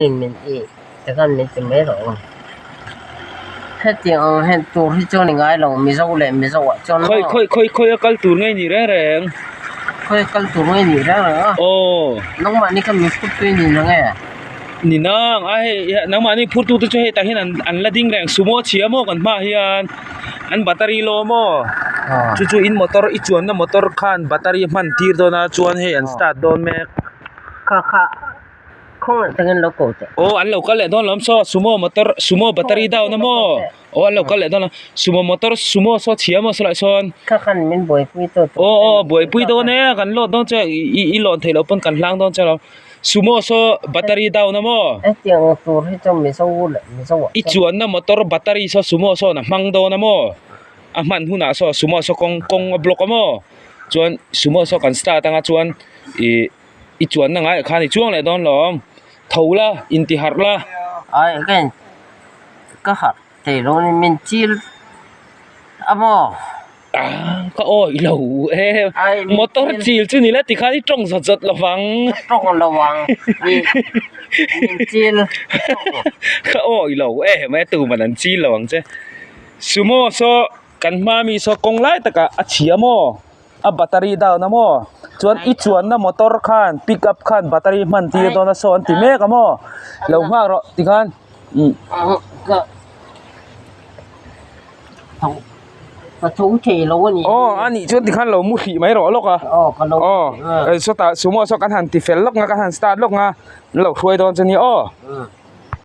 Min i tikhan min ti mai rawh ang. Hetiang ang hen tur hi chuan i ngai lo Mizo leh Mizo ah chuan maw. Khawi khawi khawi khawi a kal tur nge ni reng reng. Khawi a kal tur nge ni reng reng a. Aw. Nangmahni kha min phur tui ni nang e. Ni nang a hei nangmahni phur tu te chu hei tah hian an an la ding reng sumo chhia maw kan hmaah hian an battery law maw chu chu in motor i chuanna motor khan battery hman tir dawn a chuan hei an start dawn mek. Kha kha. Khawngaih takin lo ko teh. Aw an lo kal leh dawn lawm saw sumo motor sumo battery down a maw aw an lo kal leh dawn a sumo motor sumo saw chhia maw sawlai sawn. Kha khan min buaipui tawh tur. Aw aw buaipui dawn e kan load dawn che i i lawn theih loh pawn kan hlang dawn che lo sumo saw battery down a maw. Hetiang tur hi chu mizo leh mizo ah I chuanna motor battery saw sumo sawn a hmang dawn a maw a hman hunah saw sumo saw kawng kawng a block a maw chuan sumo saw kan start anga chuan ih. I chuanna ngaiah khan i chuang leh dawn lo tho la inti harh la. Ai again ka harh thei lo ni min chil a maw. Ah ka awi lo e motor chil chu ni la tikhan i tawng zawt zawt lo vang. Ka tawng lo vang min chil ka awi lo e mai tuman an chil lo ang che sumo saw kan hma mi saw kawng lai takah a chhia maw. A battery down a maw chuan i chuanna motor khan pick up khan battery hman tir dawn a saw an ti mek a maw lo nghak rawh tikhan umm. Ka tho thei lo a ni. Aw a nih chuan tikhan lo mu hrih mai rawh lawk a. Aw ka lo aw sawtah sumo saw kan han ti fel lawk nga kan han start lawk nga an lo hruai dawn chu ni aw.